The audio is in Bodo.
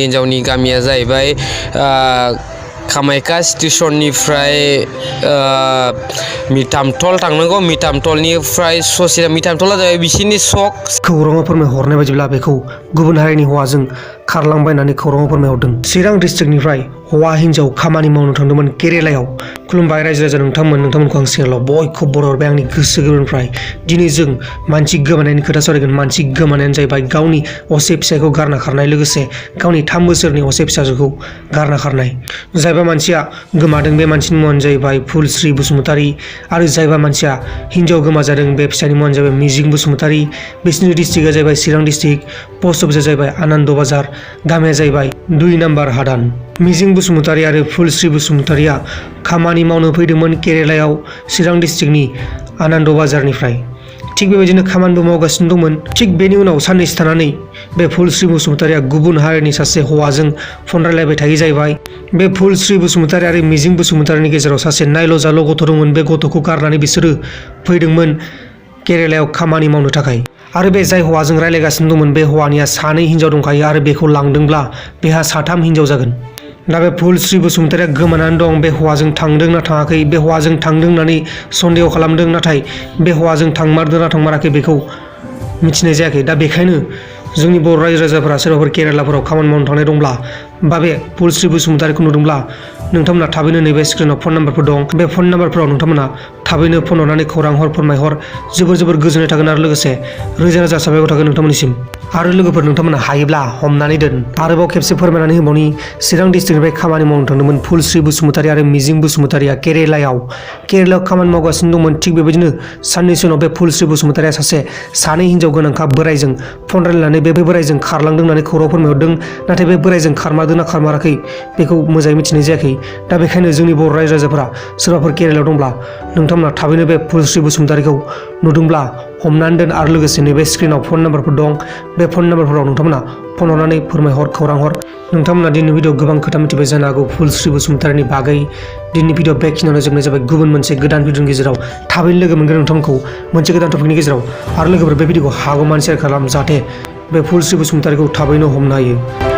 हिन्जावनि गामिया जाहैबाय कामाख्या स्टेशननिफ्राय मिटामटल थांनांगौ। मिटामटलनिफ्राय ससे मिटामटला जाबाय बिसिनि सक। खौराङाव फोरमायहरनाय बायदिब्ला बेखौ गुबुन हारिनि हौवाजों खारलांबायनानै खौराङाव फोरमायहरदों। चिरां डिस्ट्रिक्टनिफ्राय हौवा हिन्जाव खामानि मावनो थांदोंमोन केरेलायाव। खुलुमबाय रायजो राजा नोंथांमोनखौ आं सिगाङाव बयखौबो बरायहरबाय आंनि गोसो गोरबोनिफ्राय। दिनै जों मानसि गोमानायनि खोथा सावरायगोन। मानसि गोमानायानो जाहैबाय गावनि असे फिसायखौ गारना खारनाय, लोगोसे गावनि 3 बोसोरनि असे फिसाजोखौ गारना खारनाय। जायबा मानसिया गोमादों बे मानसिनि मुङानो जाहैबाय फुलस्रि बसुमतारी, आरो जायबा मानसिया हिन्जाव गोमाजादों बे फिसानि मुङानो जाहैबाय मिजिं बसुमतारी। बिसोरनि डिस्ट्रिक्टआ जाहैबाय चिरां डिस्ट्रिक्ट, पोस्ट अफिसआ जाहैबाय आनन्द बाजार, गामिया जाहैबाय 2 नाम्बार हादान। मिजिं बसुमतारी आरो फुलस्रि बसुमतारीया खामानि मावनो फैदोंमोन केरेलायाव चिरां डिस्ट्रिक्टनि आनन्द बाजारनिफ्राय। थिग बेबायदिनो खामानिबो मावगासिनो दंमोन। थिग बेनि उनाव साननैसो थानानै बे फुलस्रि बसुमतारीया गुबुन हारिनि सासे हौवाजों फन रायलायबाय थायो जाहैबाय। बे फुलस्रि बसुमतारी आरो मिजिं बसुमतारीनि गेजेराव सासे नायल' जाल' गथ' दंमोन। बे गथ'खौ गारनानै बिसोरो फैदोंमोन केरेलायाव खामानि मावनो थाखाय। आरो बे जाय हौवाजों रायलायगासिनो दंमोन बे हौवानिया 2 हिन्जाव दंखायो, आरो बेखौ लांदोंब्ला बेहा 3 हिन्जाव जागोन। दा बे फुलस्रि बसुमतारीया गोमानानै दं। बे हौवाजों थांदों ना थाङाखै, बे हौवाजों थांदों होननानै सन्देह खालामदों, नाथाय बे हौवाजों थांमारदों ना थांमाराखै बेखौ मिथिनाय जायाखै। दा बेखायनो जोंनि बर' रायजो राजाफोरा सोरबाफोर केरेलाफोराव खामानि मावनो थांनाय दंब्ला बा बे फुलस्रि बसुमतारीखौ नुदोंब्ला नोंथांमोना थाबैनो नैबे स्क्रिनाव फन नाम्बारफोर दं। बे फन नाम्बारफोराव नोंथांमोना थाबैनो फन हरनानै खौरां हर, फोरमायहर। जोबोर गोजोननाय थागोन, आरो लोगोसे रोजा रोजा साबायखर थागोन नोंथांमोननिसिम। आरो लोगोफोर नोंथांमोना हायोब्ला हमनानै दोन। आरोबाव खेबसे फोरमायनानै होबावनि, चिरां डिस्ट्रिक्टनिफ्राय खामानि मावनो थांदोंमोन फुलस्रि बसुमतारी आरो मिजिं बसुमतारीया केरेलायाव खामानि मावगासिनो दंमोन। थिग बेबायदिनो साननैसो उनाव बे फुलस्रि बसुमतारीया सासे 2 हिन्जाव गोनांखा बोराइजों फन रायलायनानै बे बोराइजों खारलांदों होननानै खौरां फोरमायहरदों, नाथाय बे बोराइजों खारमारदों ना खारमाराखै बेखौ मोजाङै मिथिनाय जायाखै। दा बेखायनो जोंनि बर' रायजो राजाफोरा सोरबाफोर केरेलायाव दंब्ला नोंथांमोना थाबैनो बे फुलस्रि बसुमतारीखौ नुदोंब्ला हमनानै दोन, आरो लोगोसे नैबे स्क्रिनाव फन नाम्बारफोर दं। बे फन नाम्बारफोराव नोंथांमोना फन हरनानै फोरमायहर, खौरां हर। नोंथांमोना दिनैनि भिडिअ गोबां खोथा मिथिबाय जानो हागौ फुलस्रि बसुमतारीनि बागै। दिनैनि भिडिअ बेखिनियावनो जोबनाय जाबाय। गुबुन मोनसे गोदान भिडिअनि गेजेराव थाबैनो लोगो मोनगोन नोंथांमोनखौ मोनसे गोदान टपिकनि गेजेराव। आरो लोगोफोर बे भिडिअखौ हागौमानि शेयार खालाम, जाहाथे बे फुलस्रि बसुमतारीखौ थाबैनो हमनो हायो।